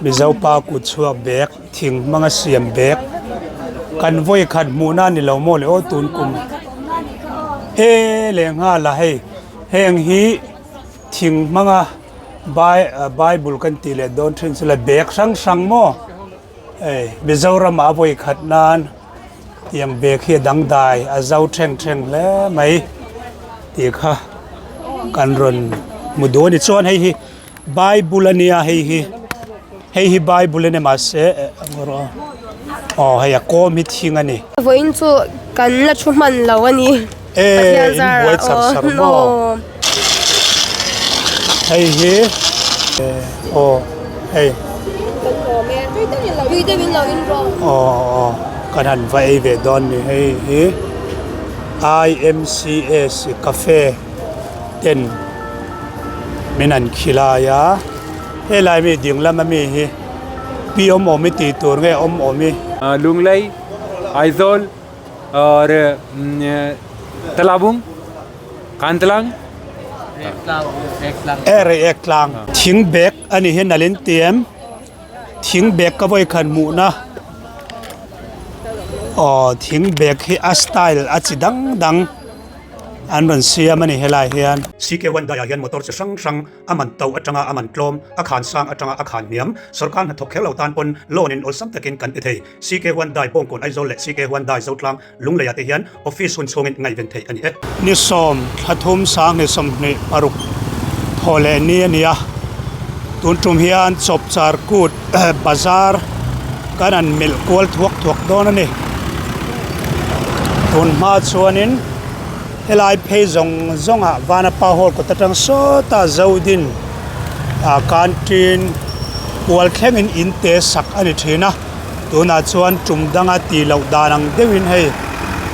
Mizopa kut chhuak bag thing hmanga siam bag kan vawi khat hmuhna a ni lo maw le aw tun kum e leh nghal a hei heng hi thing hmanga bai bible kan tih leh dawn thin chu le bag hrang hrang maw hei Mizoram ah a vawi khat nan. Tiang bag hi a dangdai a zo thleng thleng hle mai tih kha kan rawn hmu duh a ni chuan hei hi bible a nia hei hi hei hi bible a ni mahse aw hei a kawm hi thing a ni. Vawiin chu kan la thu hman lo a ni. E in buai char char maw hei hi aw hei aw aw kan han va ei ve dawn ni hei hi IMCS cafe ten min han khilai a helai mi ding lama mi hi pi awm awm i tih tur nge awm awm i. Lunglei Aizawl. Or Tlabung Kantlang E Reiek tlang thing bag a ni hi nalh in ti em thing bag ka vawi khan hmuh na aw thing bag hi a style a chi dang dang an rawn siam a ni helai hian. CK one daiah hian motor chi hrang hrang A man to atanga a man tlawm, a khan sang atanga a khan hniam, sorkar hnathawk kher lo tan pawn loan in awlsam takin kan pe thei. CK Hyundai Bawngkawn Aizawl leh CK Hyundai Zotlang Lungleiah te hian office hun chhungin ngaihven theih a ni e. Ni sawm, thla thum, sanghnih 20 paruk thaw leh ni a ni a, tun tum hian Chawpchar Kut Bazar kan han melh kual thuak thuak dawn a ni. Tun hma chuanin. Helai phei zawng zawngah Vanapa Hall kawt atang sawta Zodin ah canteen kual thlengin in te sak a ni thin a, tunah chuan tum danga tih loh dan ang deuhin hei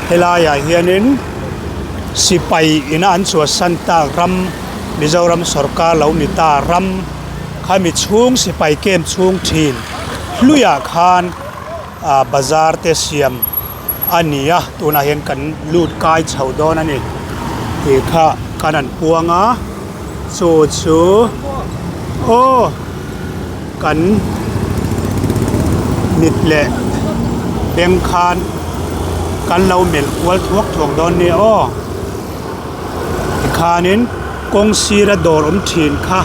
helaiah hianin sipai ina an chhuahsan tak ram Mizoram sawrkar lo ni ta ram khami chhung sipai camp chhung thin hluiah khan ah bazar te siam. a ni a tunah hian kan lut kai chho dawn a ni tih kha kan han puang a chu chu aw kan mit leh beng khan kan lo melh kual thuak thuak dawn nia aw tikhanin kawng sira dawr awm thin kha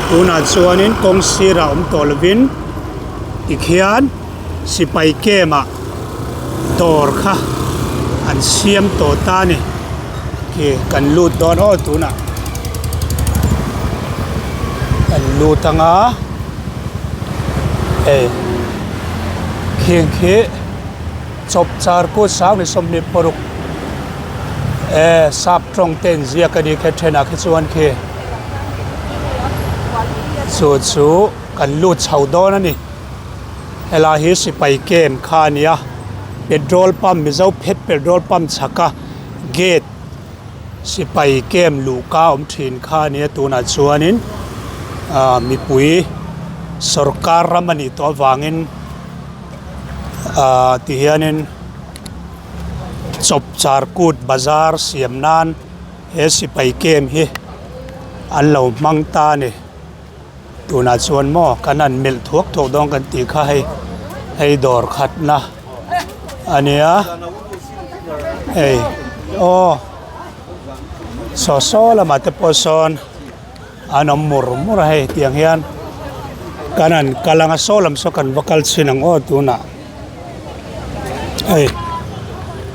tunah chuanin kawng sirah awm tawh lovin tikhian. Sipai camp ah dawr kha an siam tawh ta a ni khi kan lut dawn aw tunah kan lut anga hei khing khi chawpchar kut 20 26 e sap tawng te in ziak a ni kha thenah khi chuan khi chu chu kan lut chho dawn a ni. Helai hi sipai camp kha a ni a petrol pump mizo phet petrol pump chhak a gate sipai camp luhka awm thin kha a ni a tunah chuanin ah mipui sawrkar ram a nih tawh avangin ah ti hianin chawpchar kut bazar siam nan he sipai camp hi an lo hmang ta a ni. Tunah chuan maw kan han melh thuak thuak dawn kan tih kha hei hei dawr khatna a nia hei aw saw saw lamah te pawh sawn an awm mur mur a hei tiang hian kan han kal ang a saw lam saw kan va kal chhin ang aw tunah hei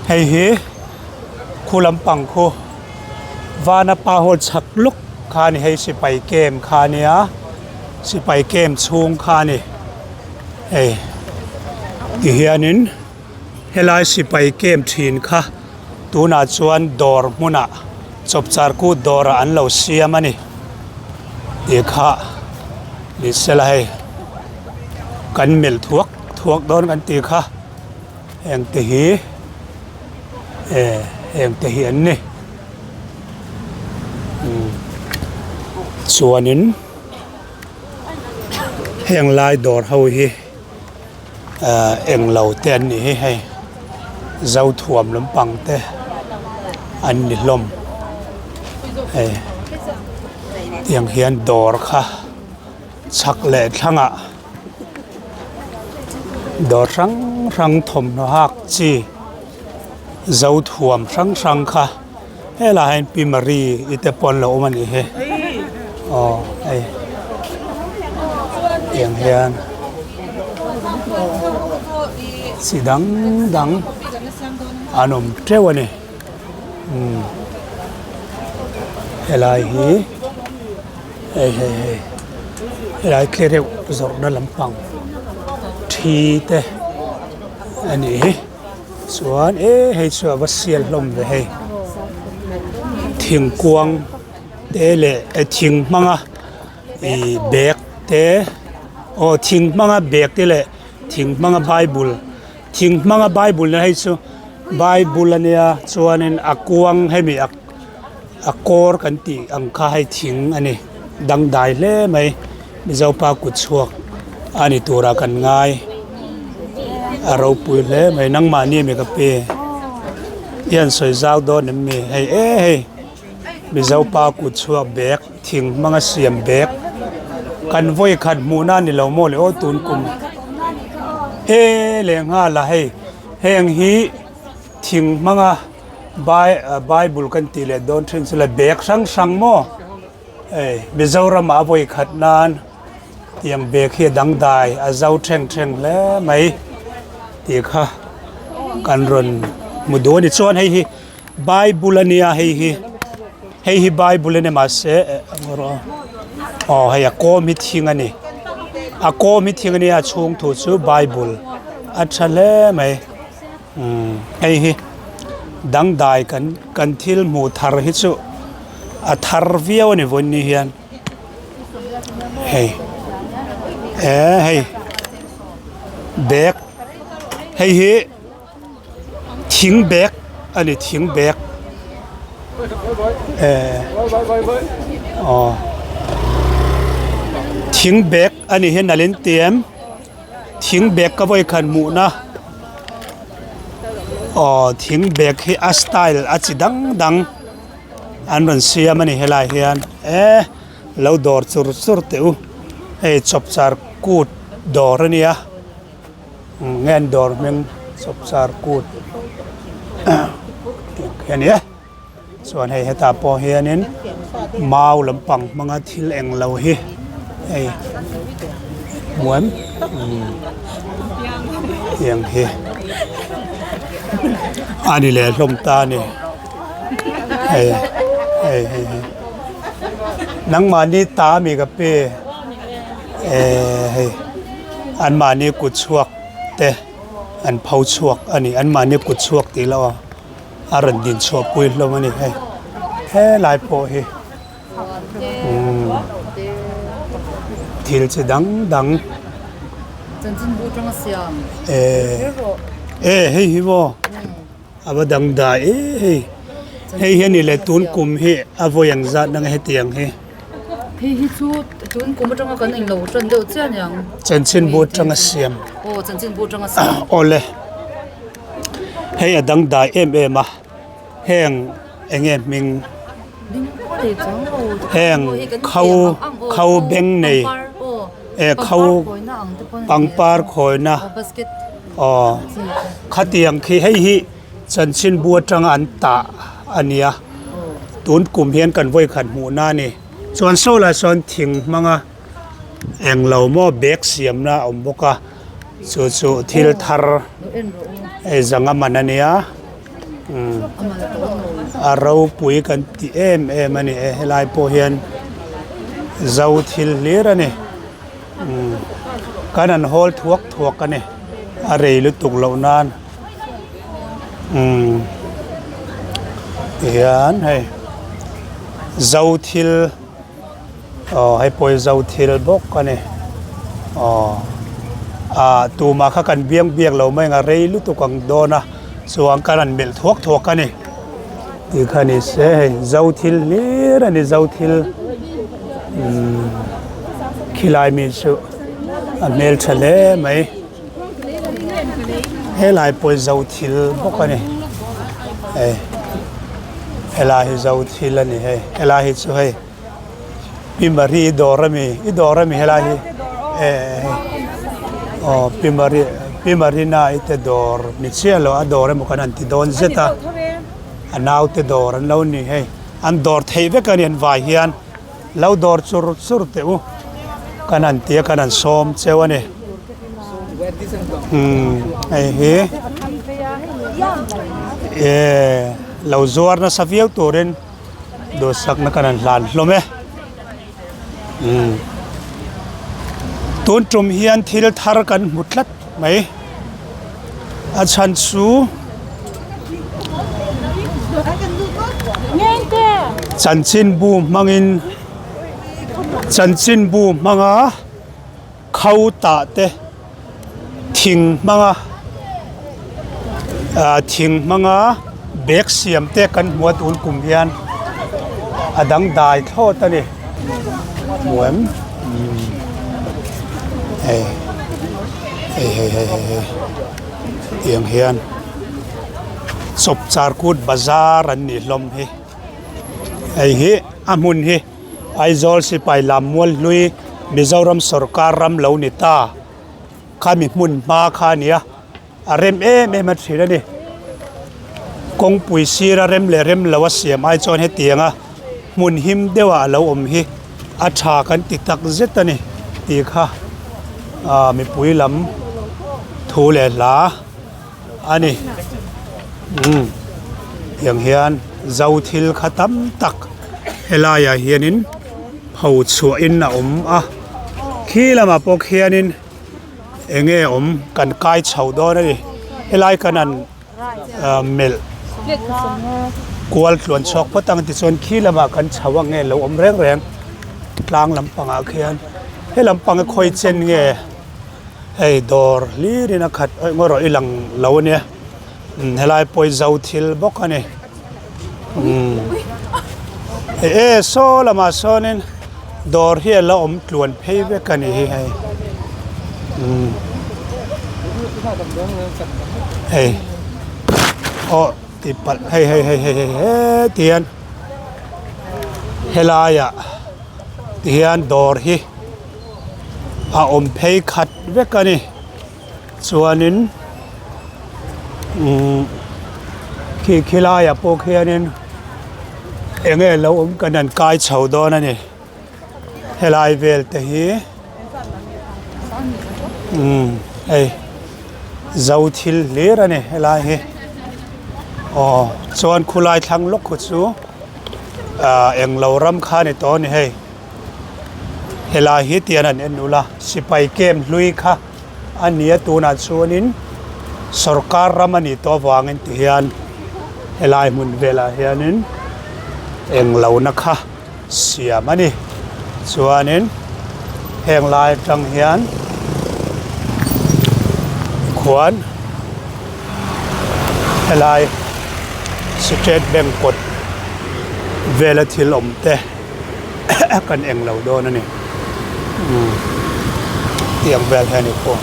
hei hi khu lampang khu. Vanapa hall chhak lawk kha a ni hei sipai camp kha a nia sipai camp chhung kha a ni hei tihianin helai sipai camp thin kha tunah chuan dawr hmunah chawpchar kut dawrah an lo siam a ni tih kha ni sela hei kan melh thuak thuak dawn kan tih kha engte hi. E heng te hi an ni umm chuanin heng lai dawr ho hi ah englo te an nih hi hei zothuam lampang te an ni hlawm hei tiang hian dawr kha chhak leh thlangah. Dawr hrang hrang thawmhnaw hak chi zo thuam hrang hrang kha helaiah hian pi Marie i te pawh an lo awm a nih hi aw hei tiang hian chi dang dang an awm teuh a ni umm helai hi hei hei hei helai tlereuh zawrhna lampang thi te a nih hi chuan e hei chu a va sial hlawm ve hei thingkuang te leh thing hmanga ih bag te aw thing hmanga bag te leh thing hmanga bible thing hmanga bible na hei chu bible a nia chuanin a kuang hemi a a kawr kan tih ang kha hei thing a ni dangdai hle mai Mizo pa kut chhuak a ni tura kan ngai a ropui hle mai nangmahni ami ka pi i han sawi zau dawn em ni hei e hei Mizo pa kut chhuak bag thing hmanga siam bag kan vawi khat hmuhna a ni lo maw le aw tun kum e leh nghal a hei heng hi thing hmanga bai bible kan tih leh dawn thin chu le bag hrang hrang maw hei Mizoram ah a vawi khat nan tiang bag hi a dangdai a zo thleng thleng hle mai tih kha kan rawn hmu duh a ni chuan hei hi bible a nia hei hi hei hi bible a ni mahse aw hei a kawm hi thing a ni a kawm hi thing a nia a chhung thu chu bible a tha hle mai. Umm hei hi dangdai kan kan thil hmuh thar hi chu a thar viau a ni vawiin ni hian hei eh hei bag hei hi thing bag a ni thing bag eh aw thing bag a ni hi nalh in ti em. Thing bag ka vawi khat hmuhna aw thing bag hi a style a chi dang dang an rawn siam a ni helai hian e lo dawr chur chur teh u hei chawpchar kut dawr a nia nge an dawr hming chawpchar kut tih ang khi a ni e. Chuan hei hetah pawh hianin mau lampang hmanga thil eng lo hi hei hmuam tiang hi a ni leh hlawm ta a ni hei hei hei hei nangmahni ta ami ka pe eh hei anmahni kut chhuak te an pho chhuak a ni anmahni kut chhuak tih loh a. A rawn din chhuah pui hlawm a ni hei helai pawh hi umm thil chi dang dang eh eh hei hi maw a va dang dai e hei hei hian i leh tun kum hi a vawi ang zat nang hetiang hi. Hei hi chu tun kum atanga kan englo tan deuh chiah aniang. Chanchinbu atanga siam. Aw chanchinbu atanga siam. Awle. Hei a dangdai em em a heng eng nge hming heng kho kho beng nei eh kho pangpar khawina aw khatiang khi hei hi chanchinbu atanga an tah a nia tun kum hian kan vawikhat hmuhna a ni chuan saw lai sawn thing hmanga englo maw bag siamna a awm bawk a. Chu chu thil thar hei zanga man a nia umm a ropui kan ti em em a ni e helai pawh hian zo thil hlir a ni umm kan han hawl thuak thuak a ni a rei lutuk loh nan umm tihian hei zo thil. Aw hei pawh hi zo thil bawk a ni aw ah tumah kha kan biang biak lo mai ang a rei lutuk ang dawn a chuan kan han melh thuak thuak a ni tih kha ni se hei zo thil hlir a ni zo thil umm khilai mi chu a hmeltha hle mai helai pawh hi zo thil bawk a ni hei helai hi zo thil a ni hei helai hi chu hei. Pi Marie i dawr a mi i dawr a mi helai hi eh aw Pi Marie. Pi Marina i te dawr ni chiah lo a dawr emaw kan han ti dawn zet a a naute dawr an lo ni hei an dawr theih vek a ni an vai hian lo dawr chur chur teh u kan han ti a kan han sawm cheu a ni umm hei hi ehh lo zuar nasa viau turin duhsakna kan han hlan hlawm e. Umm tun tum hian thil thar kan hmu tlat mai a chhan chu chanchinbu hmangin chanchinbu hmanga kho tah te thing hmanga ah thing hmanga bag siam te kan hmu a tun kum hian a dangdai thlawt a ni hmu em umm hei hei hei hei hei hei tiang hian chawp char kut bazar an nih hlawm hi hei hi a hmun hi. Aizawl sipai lam mual hlui Mizoram sawrkar ram lo ni ta khami hmun hma kha a ni a, a rem em em a thin a ni. Kawngpui sira rem leh rem lo a siam ai chuan hetianga hmun him deuhah a lo awm hi a tha kan ti tak zet a ni tih kha ah mipui lam thu leh hla a ni umm tiang hian zo thil kha tam tak helaiah hianin pho chhuahin a awm a khi lamah pawh khianin eng nge awm kan kai chho dawn a ni helai kan han ah melh kual tluan chhuak phawt ang tichuan khi lamah kan chho ang nge lo awm reng reng tlang lampangah khian he lampang hi khawi chen nge. Hei dawr hlir in a khat awih ngaw rawh i lang lo a nia umm helai pawh hi zo thil bawk a ni umm hei e saw lamah sawnin dawr hi a la awm tluan phei vek a ni hi hei umm hei aw tih palh hei hei hei hei hei heti hian helaiah tihian dawr hi. A awm phei khat vek a ni chuanin umm khi khi laiah pawh khianin eng nge lo awm kan han kai chho dawn a ni helai vel te hi umm hei zo thil hlir a ni helai hi aw chuan khulai thlang lawk khu chu ah englo ram kha a ni tawh a ni hei. Helai hi tian an en ula sipai camp hlui kha a ni a tunah chuanin sawrkar ram a nih tawh avangin ti hian helai hmun velah hianin englo na kha siam a ni chuanin heng lai atang hian khuan helai state bank kawt vela thil awm te. kan eng lo dawn a ni umm tiang vel hian i pawh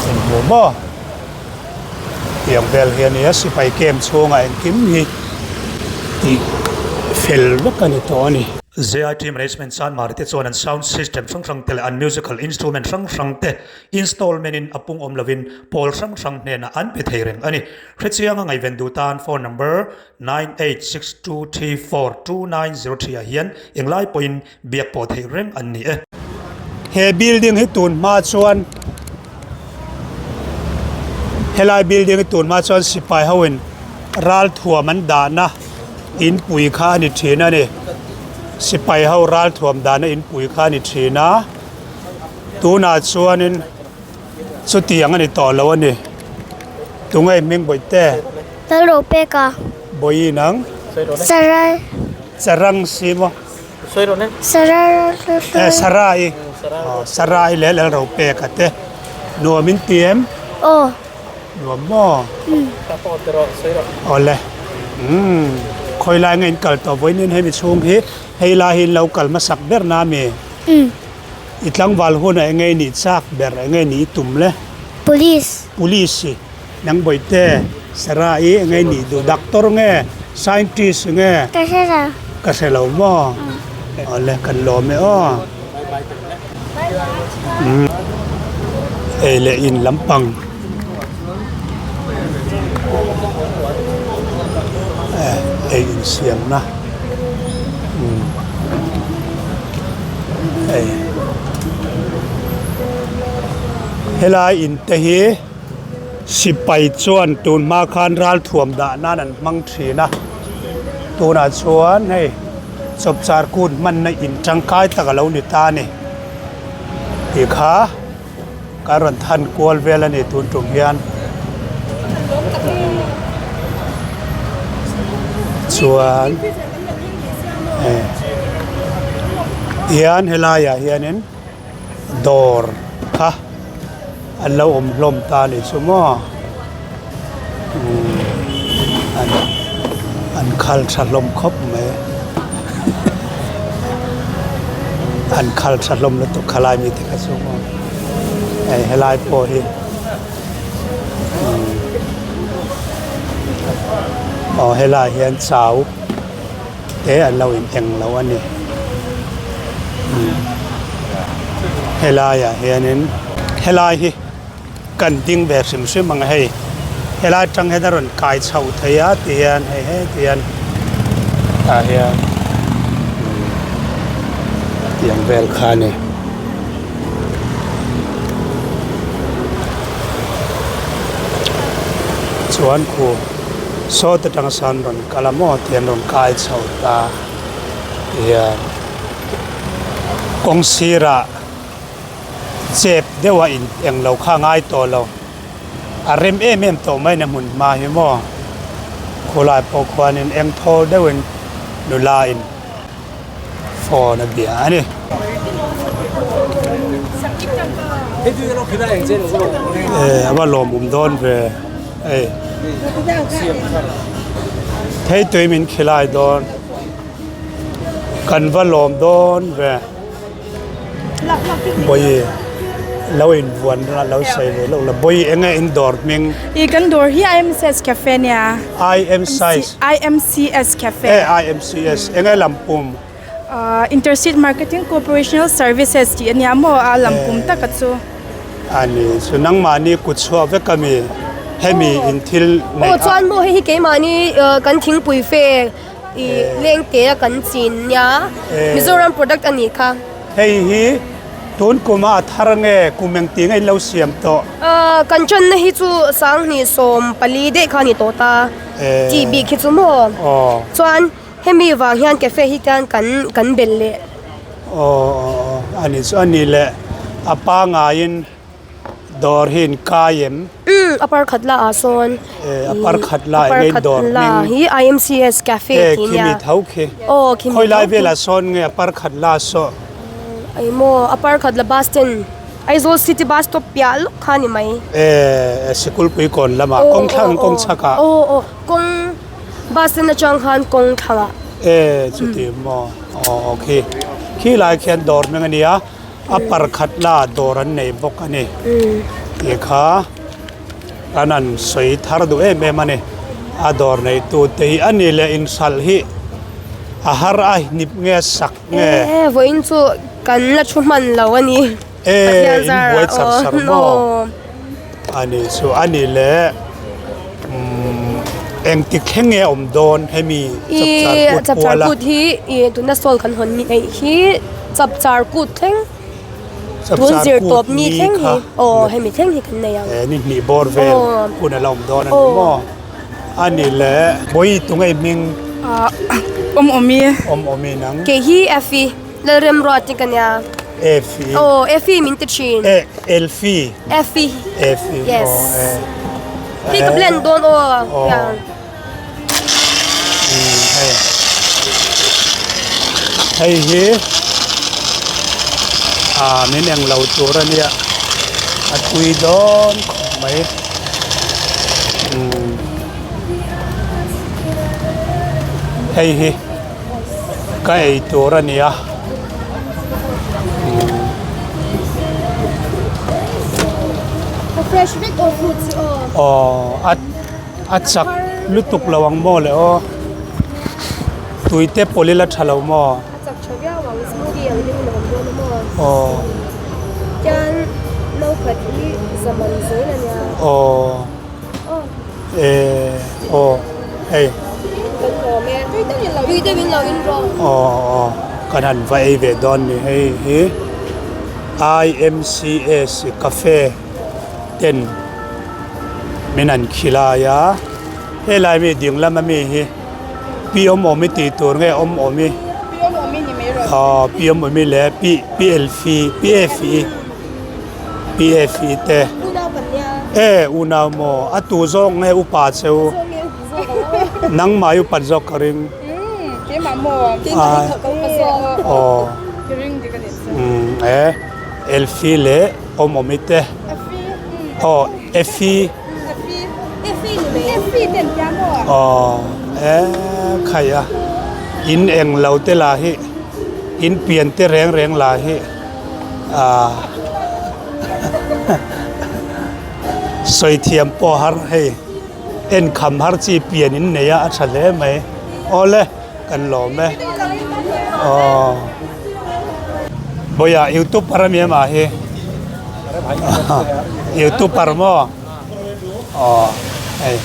in hmu maw tiang vel hi a nia sipai camp chhungah engkim hi tih fel vek a ni tawh a ni. ZIT Management Chanmari te chuan an sound system hrang hrang te leh an musical instrument hrang hrang te installment in a pung awm lovin pawl hrang hrang hnenah an pe thei reng a ni. Hrechianga ngaihven duh tan phone number 9862342903 ah hian englai pawhin biak pawh theih reng an ni e. He building hi tun hma chuan helai building hi tun hma chuan sipai ho in ralthuam an dahna inpui kha a ni thin a ni. Sipai ho ralthuam dahna inpui kha a ni thin a, tunah chuanin. Chutiang a ni tawh lo a ni. Tunge hming Bawihte? Lal Ropeka. Bawihi nang? Sarai. Charang si maw? Sarai. Eh Sarai. Sarai leh Lal Ropeka te nuam in ti em? Aw. Nuam maw? Awle. Umm. Khawi lai nge in kal tawh vawiin hemi chhung hi hei lai hi in lo kal hmasak ber na mi? Umm. I tlangval hunah eng nge i nih chak ber, eng nge i nih i tum le? Police. Police i nang bawihte, Sarah i eng nge i nih duh? Doctor nge? Scientist nge? Ka hre lo. Ka hre lo maw? Awle, kan lawm e aw. Ei leh in lampang eh ei in siamna umm hei helai in te hi sipai chuan tun hma khan ralthuam dah nan an hmang thin a tunah chuan hei chawpchar kut hmanna in tangkai tak a lo ni ta a ni tih kha. Kan rawn than kual vel a ni tun tum hian. Chuan eh tihian helaiah hianin dawr kha an lo awm hlawm ta a nih chu maw umm an an khal tha hlawm khawp mai an khal tha hlawm lutuk khalai mite kha chu maw hei helai pawh hi umm aw helaiah hian chau te an lo in eng lo a ni umm helaiah hianin helai hi. Kan ding ve hrim hrim ang hei helai atang hian a rawn kai chho thei a ti hian hei he ti hian tah hian tiang vel kha a ni. Chuan khu sawt atang sawn rawn kal a maw ti hian rawn kai chho ta ti hian kawng sirah. Chep deuh a in eng lo kha a ngai tawh lo. A rem em em tawh mai na hmun hma hi maw. Khulai pawh khuanin eng thawl deuhin nula in phone a bia a ni. Eh a va lawmawm dawn ve hei. Theitui min khilai dawn. Kan va lawm dawn ve. Bawi lo in vuan a lo sawi ve lawk la bawi eng nge in dawr hming? I kan dawr hi IMCS Cafe nia. IM size. IMCS Cafe. E IMCS eng nge lampum? Interstate Marketing Corporational Services tih ania maw a lampum taka chu. Ani chu nangmahni kut chhuah vek a mi hemi in thil neih a. Aw chuan maw hei hi keimahni kan thingpui fe. I lengte a kan chin nia Mizoram product a nih kha. Hei hi tun kuma a thar nge kum engti nge in lo siam tawh? Kan channa hi chu sanghnih 14 daih kha a ni tawh ta tih bik hi chu maw? Chuan hemi vang hian cafe hi hian kan kan belh leh. Aw a ni chu a ni leh a pangaiin. Dawr hi in kai em? Umm a par khat la ah sawn. Eh a par khat la eng nge dawr hming? La hi IMCS cafe tih nia. Eh khimi tho khi. Aw khimi tho khi. Khawi lai velah sawn nge a par khat la saw? Eng maw a par khat la bus stand Aizawl city bus stop piah lawk kha ni mai. Eh Sikulpui kawn lamah kawng thlang kawng chhak ah. Aw aw kawng bus stand atang khan kawng thlang ah. Eh chuti maw aw khi khi lai khian dawr hming a nia. A parkhat la dawr an nei bawk a ni tih kha an han sawi thar duh em em a ni. A dawr neitu te hi a ni leh inhralh hi a har a hnip nge sak nge. E vawiin chu kan la thu hman lo a ni. E in buai char char maw a ni chu a ni leh umm engtik thleng nge a awm dawn hemi chapchar kut Chapchar puala. kut hi ih tuna sawl kan hawn ni eih hi chapchar kut thleng tun zir tawp ni thleng hi aw hemi thleng hi kan nei ang. Eh ni hnih bawr vel hun a la awm dawn a ni maw a ni leh bawi tunge hming awm awmi awm awmi nang kei hi Effie Lalremruat hi ka nia Effie aw Effie min ti thin eh Elfie Effie Effie yes aw eh hei ka blend dawn aw hian. Hei hi ah min eng lo tur a nia a tui dawn khawp mai umm hei hi ka ei tur a ni a umm. Aw a. A chak lutuk lo ang maw le aw. Tui te pawlh ila tha lo maw? A chak tha viau ang smoothie ang ding in a awm dawn a maw? Aw. Chuan no khat hi Zaman zel a nia. Aw. Eh aw hei. Kan lawm e. Tui deuhin lo in rawh. Aw aw kan han va ei ve dawn ni hei hi IMCS cafe ten min han khilai a helai mi ding lama mi hi pi awm awm i tih tur nge awm awm i Pi awm awm i ni mai rawh. Aw pi awm awm i leh pi pi elfi pi efi PFE te. Unau kan nia. E unau maw a tu zawk nge upa cheu. Nangmah i upat zawk ka ring. Keimah maw. Keimah hi ka upa zawk. Aw. Ka ring dik a nih chu. E Elfi leh Awmawmi te. Efi. Aw Efi. Efi. Efi ni mai. Efi te an tia maw. Aw e khai a in eng lo te lah hi in pian te reng reng lah hi. Sawi thiam pawh har hei en kham har chi pian in nei a a tha hle mai awle kan lawm e aw bawiah youtuber a mi amah hi youtuber maw aw hei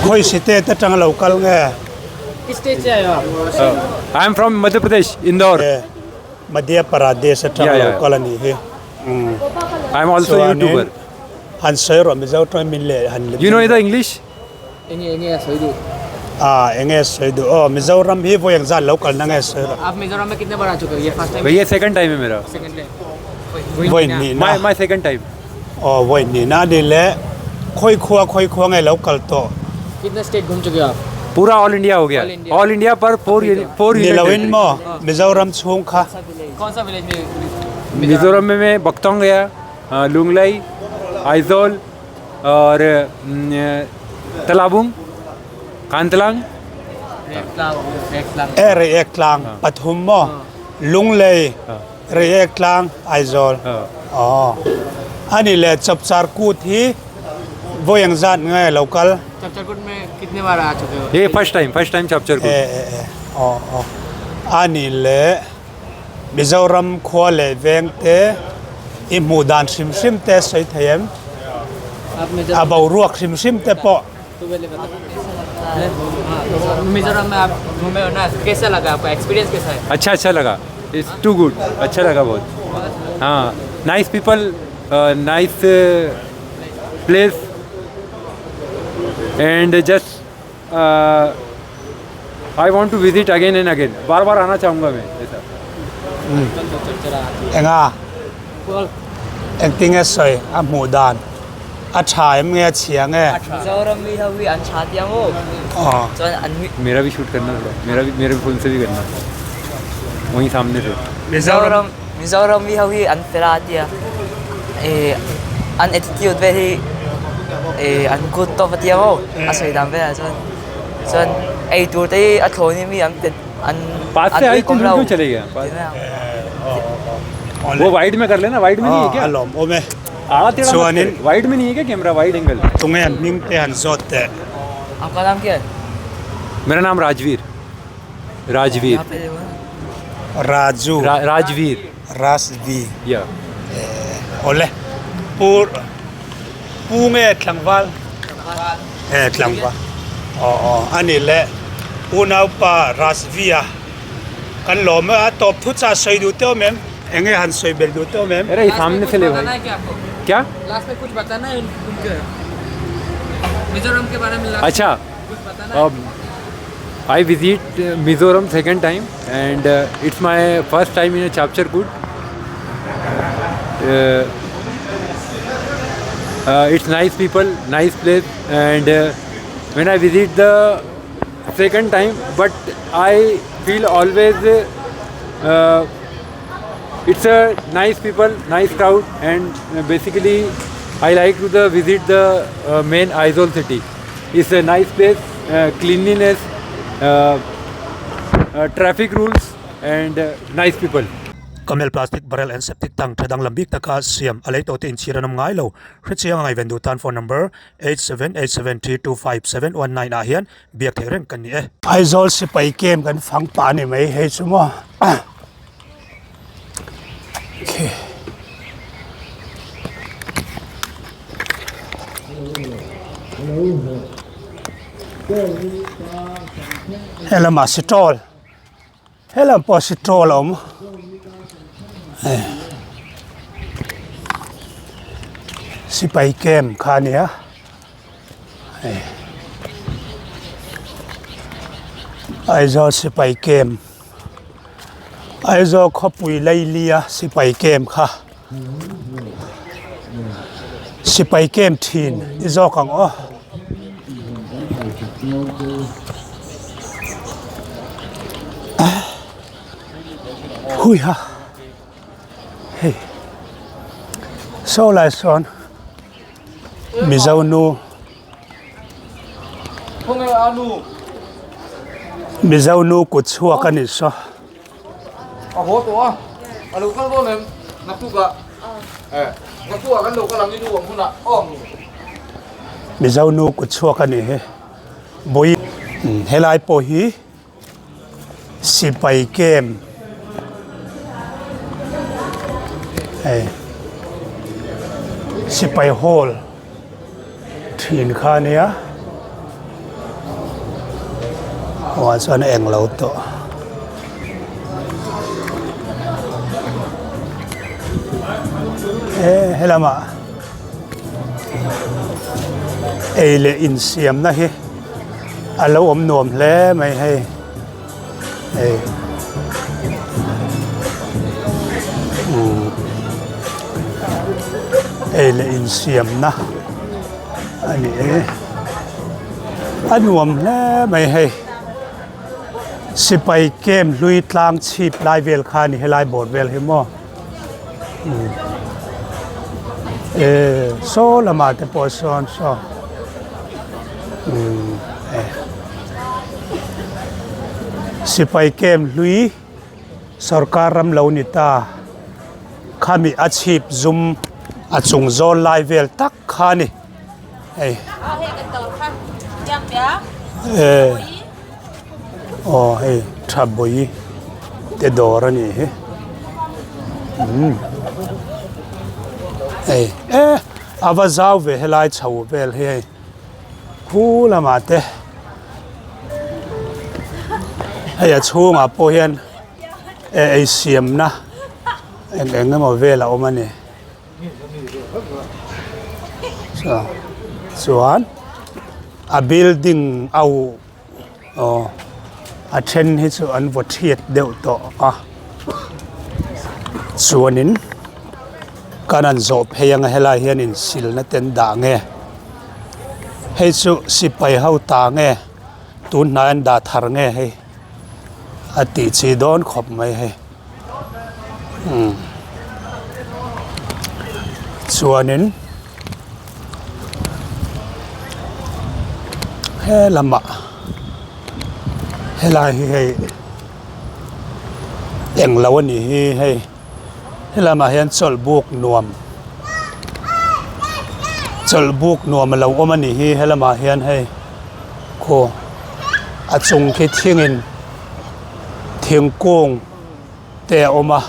khawi state atanga lo kal nge I am from Madhya Pradesh Indore. Madhya Pradesh atang lo kal a nih hi. I am also YouTuber. Han sawi rawh Mizo tawng min leh han You know the English? Enge enge a sawi duh? Ah enge sawi duh aw Mizoram hi vawi engzat lo kal na nge sawi rawh. Aap Mizoram mein kitne baar aa chuke ho ye first time? Bhaiya second time hai mera. Second time. Vawi hnih na. My my second time. Aw vawi hnih na ni le khawi khua khawi khua nge lo kal tawh? Kitna state ghum chuke ho aap? Pura all India ho gaya. All India par 4 4 Ni loin maw Mizoram chhung kha. Kaun sa village mein Mizoram mein main Baktawng gaya, Lunglei, Aizawl aur Tlabung, Kantlang. E Reiek tlang pathum maw Lunglei, Reiek tlang Aizawl. Aw ani le Chapchar kut hi vawi engzat nge lo kal? Chapchar Kut mein kitne baar aa chuke ho? Ye first time, first time Chapchar Kut. E e e aw aw ani le Mizoram khua leh veng te i hmuh dan hrim hrim te sawi thei em? A boruak hrim hrim te pawh. Mizoram mein aap ghume ho na kaisa laga aapko experience kaisa hai? अच्छा अच्छा लगा it's to good अच्छा लगा बहुत हाँ nice people nice place and just I want to visit again and again बार बार आना चाहूँगा मैं ऐसा Enga engtinge sawi a hmuh dan a tha em nge a chhia nge? Mizoram mi ho hi an tha tia maw? Chuan an मेरा भी shoot करना थोड़ा मेरा भी मेरे फोन से भी करना वहीं सामने से Mizoram Mizoram mi ho hi an fel a tia eh an attitude vel hi eh an good tawp a tia maw a sawi dan velah chuan chuan ei tur te hi a thlawn hi mi an pe an पास an से आई tuikom lo क्यों चले गया ti mai ang. वो wide में कर लेना वाइड में नहीं है a क्या lawm awm e आड़ा टेढ़ा chuanin wide में नहीं है क्या camera wide angle tunge an hming te han zawt teh. Aapka naam kya hai? मेरा नाम राजवीर राजवीर यहाँ पे देखो ना. Raju Rajveer Rajvi या Awle Pu Pu nge tlangval e tlangval aw aw a ni le unaupa Rajvi a kan lawm a tawp thu cha sawi duh teuh em eng nge han sawi belh duh teuh em. अरे सामने से ले बताना भाई है क्या आपको? क्या लास्ट में कुछ बताना है उनके मिजोरम के बारे में लास्ट अच्छा कुछ बताना है? I visit Mizoram second time and it's my first time in Chapchar Kut it's nice people nice place and when I visit the second time but I feel always it's a nice people nice crowd and basically I like to the visit the main Aizawl city it's a nice place cleanliness traffic rules and nice people Camel plastic barrel and septic tank tha danglam bik taka siam a lei tawh te inchhir an awm ngai lo. Hrechiang a ngaihven duh tan phone number 8787325719 ah hian biak theih reng kan ni e. Aizawl sipai kem kan fang pah a ni mai hei chu maw. Helamah sitawl helam pawh sitawl a awm hei sipai camp kha a nia hei Aizawl sipai camp Aizawl khawpui lailia sipai camp kha. Sipai camp thin i zawk ang aw. Hui ha hei saw lai sawn Mizo nu Mizo nu kut chhuak a ni saw. A haw tawh a, a lo kal dawn em? Naktukah eh naktukah kan lo kal ang i nu ang hunah aw. Mizo nu kut chhuak a ni hi. Bawi helai pawh hi sipai camp hei sipai hall thin kha a nia aw ah chuan a eng lo tawh he helamah ei leh insiamna hi a lo awm nuam hle mai hei hei umm ei leh insiamna a ni e a nuam hle mai hei sipai camp hlui tlang chhip lai vel kha a ni helai bawr vel hi maw umm eh saw lamah te pawh sawn saw umm eh sipai camp hlui sorkar ram lo ni ta khami a chhip zum a chung zawl lai vel tak kha a ni hei eh aw hei tha bawi te dawr a nih hi umm hei eh a va zau ve helai chho vel hi hei khu lamah te hei a chhungah pawh hian eh ei siamna eng eng emaw vel a awm a ni chuan a building au aw a then hi chu an vaw thiat deuh tawh a chuanin kan han zawh phei anga helai hian insilna te an dah nge hei chu sipai ho ta nge tun hnai an dah thar nge hei a tih chi dawn khawp mai hei umm chuanin he lamah helai hi hei englo a nih hi hei he lamah hian chawlh buk nuam chawlh buk nuam a lo awm a nih hi he lamah hian hei khaw a chung khi thingin thingkung te a awm a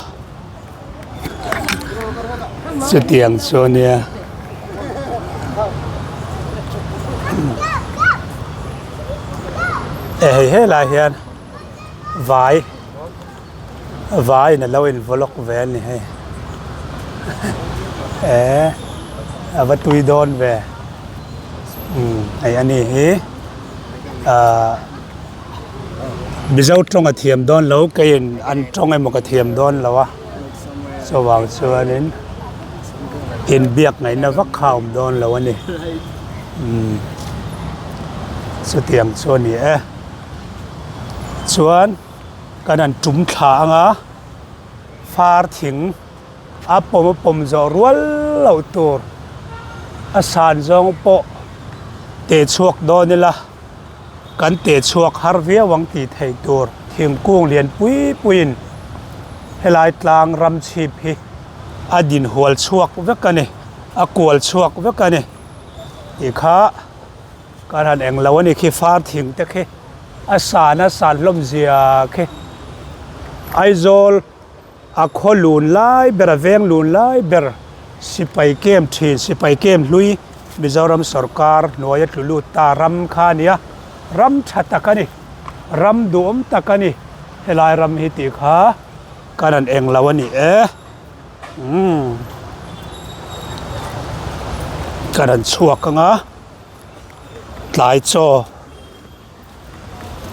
chutiang chu a nia eh hei helai hian vai vaiin a lo in vlog ve a ni hei eh a va tui dawn ve umm hei a ni hi ahh. Mizo tawng a thiam dawn lo keiin an tawng emaw ka thiam dawn lo a chuvang chuanin inbiak ngaihna vak kha a awm dawn lo a ni umm chutiang chu a ni e chuan kan han tum thla ang a far thing a pawm a pawm zawh rual loh tur a san zawng pawh teh chhuak dawn ila. Kan teh chhuak har viau ang tih theih tur thingkung lian pui puiin helai tlang ram chhip hi a din hual chhuak vek a ni, a kual chhuak vek a ni tih kha kan han eng lo a ni khi far thing te khi a san a san hlawm zia khi Aizawl a khaw lun lai ber a veng lun lai ber sipai camp thin sipai camp hlui. Mizoram sorkar hnuaia tlu lut ta ram kha a nia, ram tha tak a ni, ram duhawm tak a ni, helai ram hi tih kha kan han eng lo a ni e, umm kan han chhuak ang a, tlai chaw.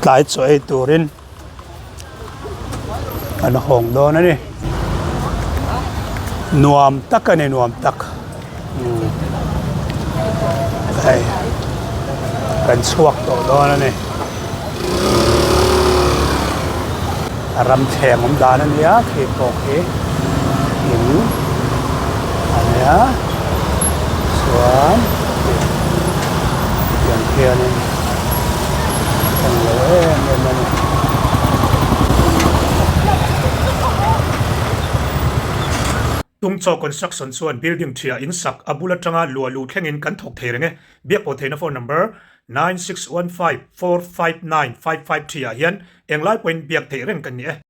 Tlai chaw ei turin an hawng dawn a ni. Nuam tak a ni nuam tak. Hei kan chhuak tawh dawn a ni. A ram thleng awm dan a nia khi pawh khi in a nia chuan tiang khianin englo em em a ni. Tungchaw Construction chuan building ṭhia in sak a bul aṭanga luah luh thlengin kan thawk thei reng e. Biakpawh theihna phone number 9615459553 ah hian englai pawhin biak theih reng kan ni e.